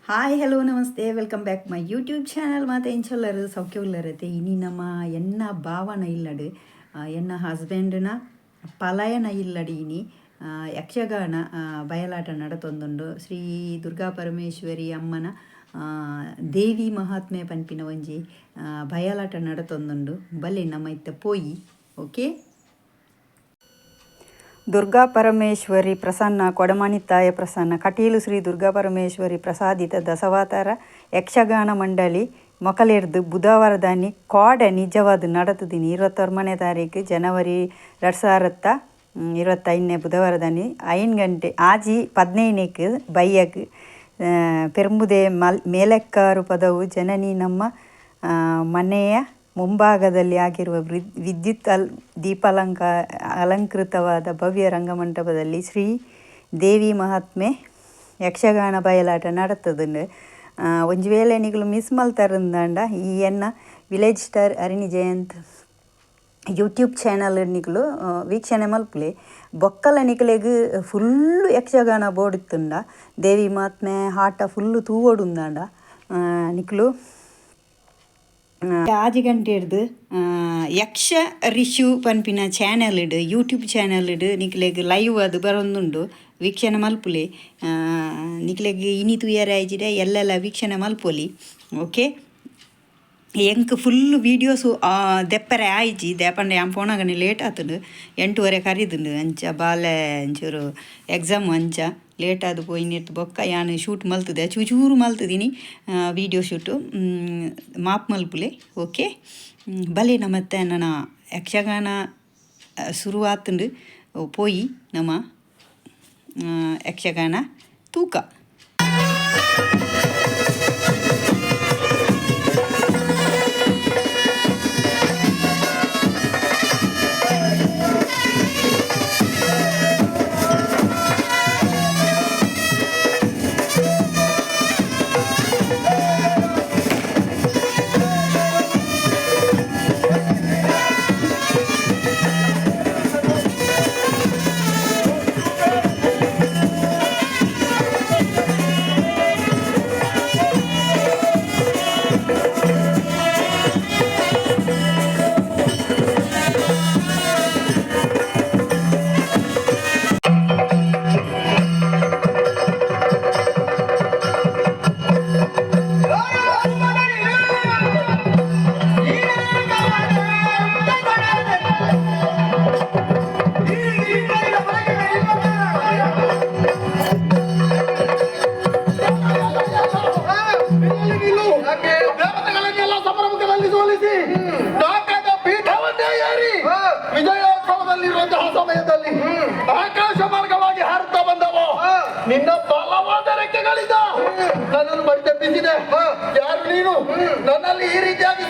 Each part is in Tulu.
Hi, hello, namaste, welcome back my YouTube channel. ಮಾತ ಎಂಚೊಲ್ಲರು? ಸೌಖ್ಯ ಉಲ್ಲರತೆ? ಇನಿ ನಮ್ಮ ಎನ್ನ ಭಾವನ ಇಲ್ಲಡು, ಎನ್ನ ಹಸ್ಬೆಂಡ್ನ ಪಲಯನ ಇಲ್ಲಡು ಇನಿ ಯಕ್ಷಗಾನ ಬಯಲಾಟ ನಡತೊಂದುಂಡು. ಶ್ರೀ ದುರ್ಗಾ ಪರಮೇಶ್ವರಿ ಅಮ್ಮನ ದೇವಿ ಮಹಾತ್ಮೆ ಪನ್ಪಿನ ಒಂಜಿ ಬಯಲಾಟ ನಡತೊಂದುಂಡು. ಬಲೆ ನಮ್ಮ ಇತ್ತ ಪೋಯಿ. ಓಕೆ. ದುರ್ಗಾ ಪರಮೇಶ್ವರಿ ಪ್ರಸನ್ನ, ಕೊಡಮಣಿತ್ತಾಯ ಪ್ರಸನ್ನ, ಕಟೀಲು ಶ್ರೀ ದುರ್ಗಾ ಪರಮೇಶ್ವರಿ ಪ್ರಸಾದಿತ ದಶಾವತಾರ ಯಕ್ಷಗಾನ ಮಂಡಳಿ ಮೊಕಲೆರ್ದು ಬುಧವಾರದಾನಿ ಕೋಡೆ ನಿಜವಾದ ನಡತದಿನಿ 29ನೇ ತಾರೀಕು ಜನವರಿ 2025ನೇ ಬುಧವಾರದಾನಿ 5 ಗಂಟೆ 6:15ಕ್ಕೆ ಬಯ್ಯಗ್ ಪೆರ್ಮುದೆ ಮಲ್ ಮೇಲೆಕ್ಕಾರು ಪದವು ಜನನಿ ನಮ್ಮ ಮನೆಯ ಮುಂಭಾಗದಲ್ಲಿ ಆಗಿರುವ ವಿದ್ಯುತ್ ದೀಪಾಲಂಕಾರ ಅಲಂಕೃತವಾದ ಭವ್ಯ ರಂಗಮಂಟಪದಲ್ಲಿ ಶ್ರೀ ದೇವಿ ಮಹಾತ್ಮೆ ಯಕ್ಷಗಾನ ಬಯಲಾಟ ನಡತದುಂಡು. ಒಂಜಿ ವೇಳೆ ನಿಕುಲು ಮಿಸ್ ಮಲ್ತಾರಂದಾಂಡ ಈ ಎನ್ನ village star Harini Jayanth YouTube channel ನಿಕುಲು ವೀಕ್ಷಣೆ ಮಲ್ಪುಲೆ. ಬೊಕ್ಕಲ ನಿಕಲೆಗ್ ಫುಲ್ಲು ಯಕ್ಷಗಾನ ಬೋಡಿತ್ತುಂಡ, ದೇವಿ ಮಹಾತ್ಮೆ ಆಟ ಫುಲ್ಲು ತೂವೊಡುಂದಾಂಡ ನಿಕುಲು 6 ಗಂಟೆಡ್ದು ಯಕ್ಷ ರಿಷು ಪನ್ಪಿನ ಚಾನಲ್ ಇಡು, ಯೂಟ್ಯೂಬ್ ಚಾನಲ್ ಇಡು ನಿಕ್ಲೆಗ್ ಲೈವ್ ಅದು ಬರೊಂದುಂಡು. ವೀಕ್ಷಣೆ ಮಲ್ಪುಲೆ. ನಿಕ್ಲೆಗ್ ಇನಿ ತೂಯರೆ ಆಯ್ಜಿಡ ಎಲ್ಲೆಲ್ಲ ವೀಕ್ಷಣೆ ಮಲ್ಪೊಲಿ. ಓಕೆ, ಎಂಕ್ ಫುಲ್ ವೀಡಿಯೋಸು ದೆಪ್ಪರೆ ಆಯ್ಜಿ. ದೇಪಂಡ ಯಾನ್ ಪೋನಾಗನೆ ಲೇಟ್ ಆತುಂಡು. 8:30 ಕರಿದುಂಡು. ಅಂಚ ಬಾಲೆ ಒಂಚೂರು ಎಕ್ಸಾಮ್, ಅಂಚ ಲೇಟ್ ಆದ್ ಪೋಯಿನೆಟ್ ಬೊಕ್ಕ ಯಾನ್ ಶೂಟ್ ಮಲ್ತುದೆ, ಚೂಚೂರು ಮಲ್ತುದಿನಿ ವೀಡಿಯೋ ಶೂಟು. ಮಾಪ್ ಮಲ್ಪುಲೆ. ಓಕೆ, ಬಲೆ ನಮತ್ತೆ ನನ ಯಕ್ಷಗಾನ ಶುರು ಆತುಂಡು. ಪೋಯಿ ನಮ ಯಕ್ಷಗಾನ ತೂಕ. ದೇವತೆಗಳನ್ನೆಲ್ಲ ಸಮರಮುಖದಲ್ಲಿ ಸೋಲಿಸಿ ನಾಟಕ ಪೀಠವನ್ನೇ ಏರಿ ವಿಜಯೋತ್ಸವದಲ್ಲಿರುವಂತಹ ಸಮಯದಲ್ಲಿ ಆಕಾಶ ಮಾರ್ಗವಾಗಿ ಹಾರುತ್ತಾ ಬಂದವ ನಿನ್ನ ಬಲವಾದ ರೆಕ್ಕೆಗಳಿಂದ ನನ್ನನ್ನು ಬಡಿದೆಬ್ಬಿಸಿದೆ. ಯಾರು ನೀನು? ನನ್ನಲ್ಲಿ ಈ ರೀತಿಯಾಗಿ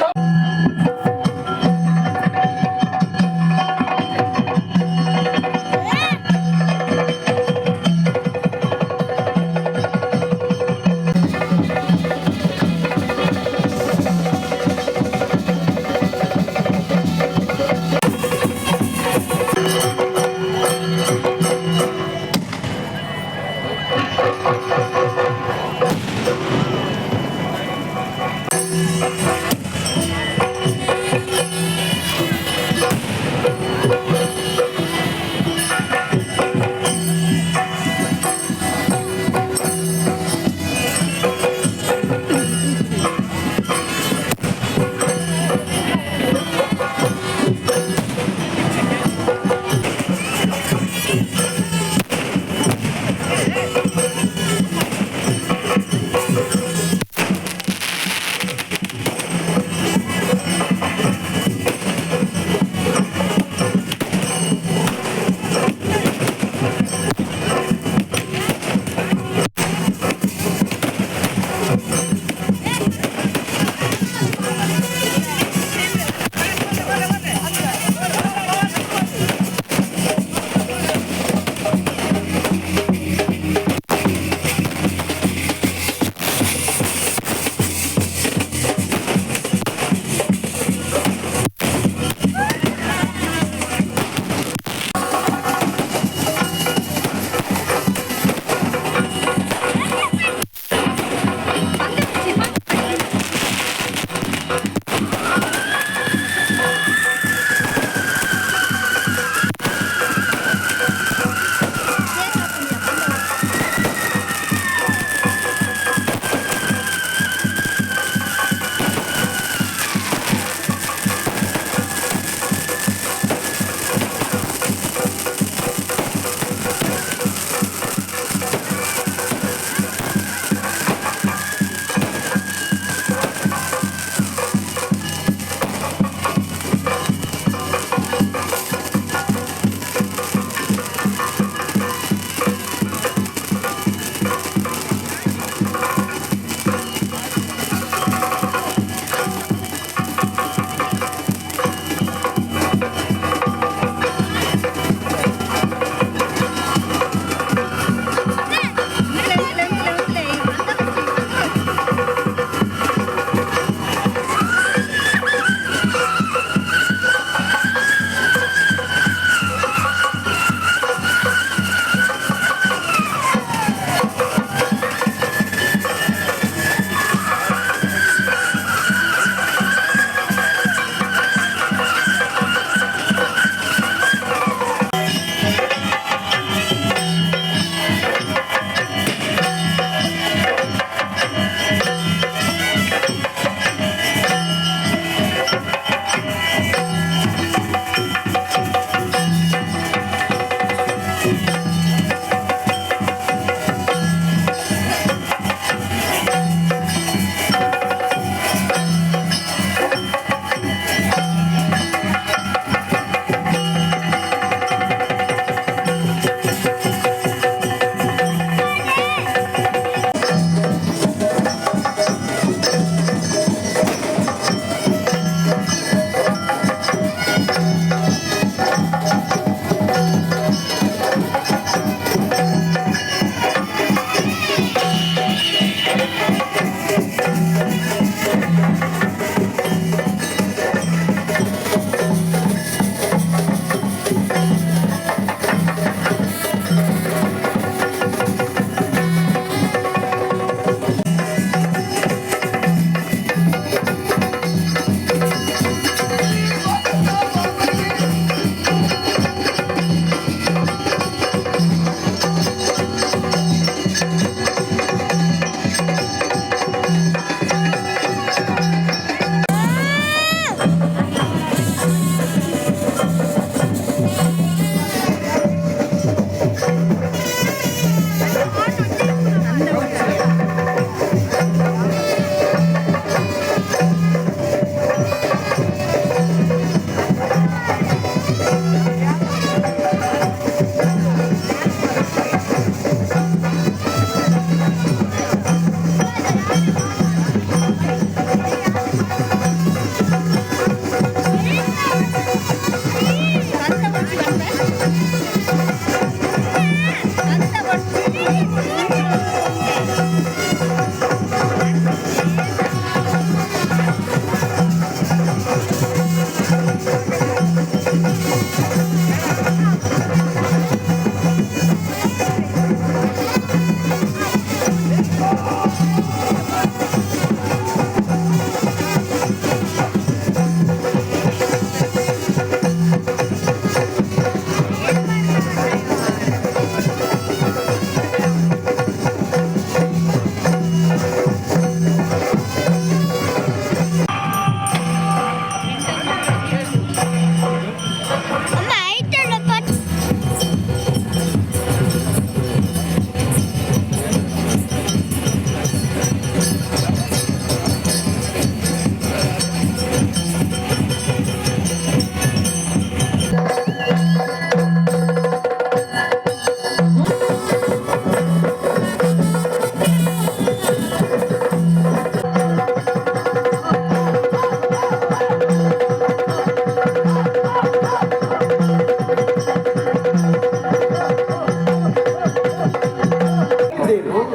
ಅಮ್ಮ ಆಯ್ತಲ್ಲಪ್ಪ.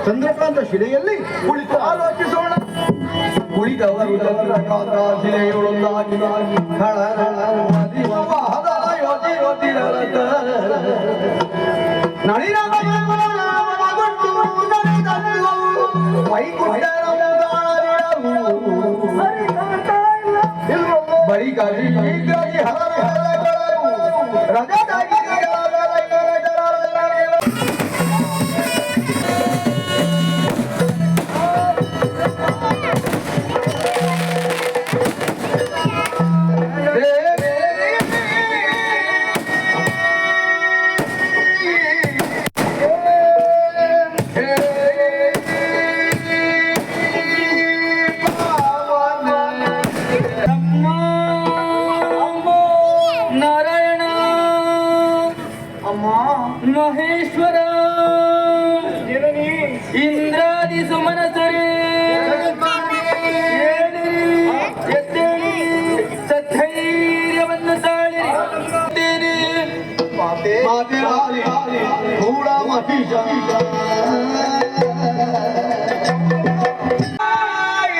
ಚಂದ್ರಕಾಂತ ಶಿಲೆಯಲ್ಲಿ ಕುಳಿತು ಆಲೋಚಿಸೋಣ. ಕುಳಿತವರು ಚಂದ್ರಕಾಂತ ಶಿಲೆಯೊಳೊಂದಾಗಿ ಬಳಿಕ ಶೀಘ್ರವಾಗಿ ಹರ ರಜಾಗಿ. ನಾರಾಯಣ, ಮಹೇಶ್ವರ, ಇಂದ್ರಾದಿ ಸುಮನಸರೇ, ಏಳಿರಿ, ಎದ್ದೇಳಿ, ಸದ್ಧೈರ್ಯವನ್ನು ತಾಳಿರಿ. ಮಾತೆ ಮೂಡ ಮಹಿಷ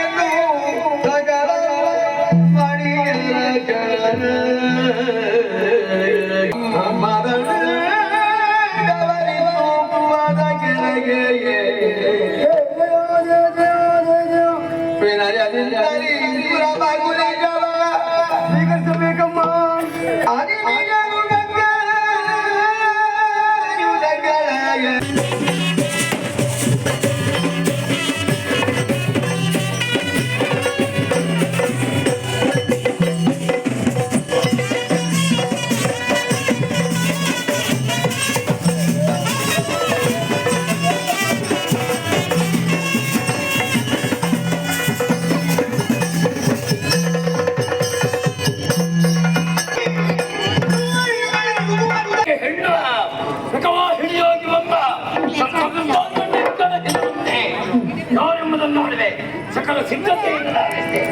ಎಂದು ಸಕಲ ಮಣಿಯರ ಸ್ವೀಕರಿಸಬೇಕಮ್ಮ. ಹೆಣ್ಣು ಸುಖವಾಹಿನಿಯಾಗಿ ಬಂದ ಸಕಲ ಯಾರೆಂಬುದನ್ನು ನೋಡಿದೆ. ಸಕಲ ಸಿದ್ಧತೆಯನ್ನು ನಡೆಸಿದೆ.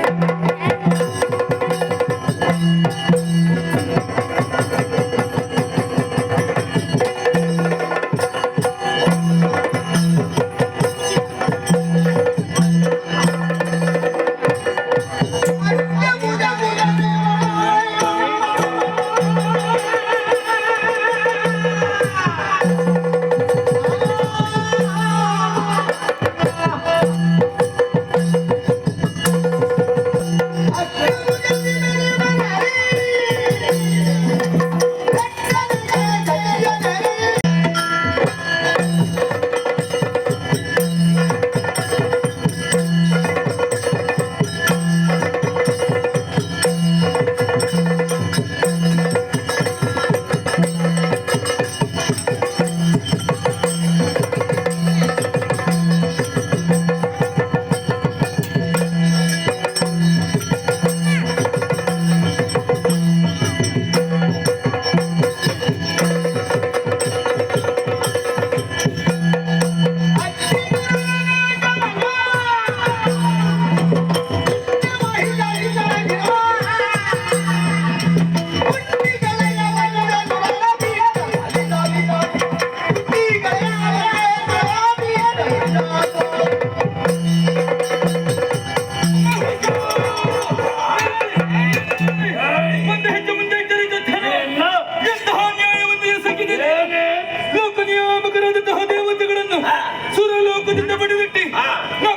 ಲೋಕದಿಂದ ಬಡಿದಿಟ್ಟಿ. ನಾ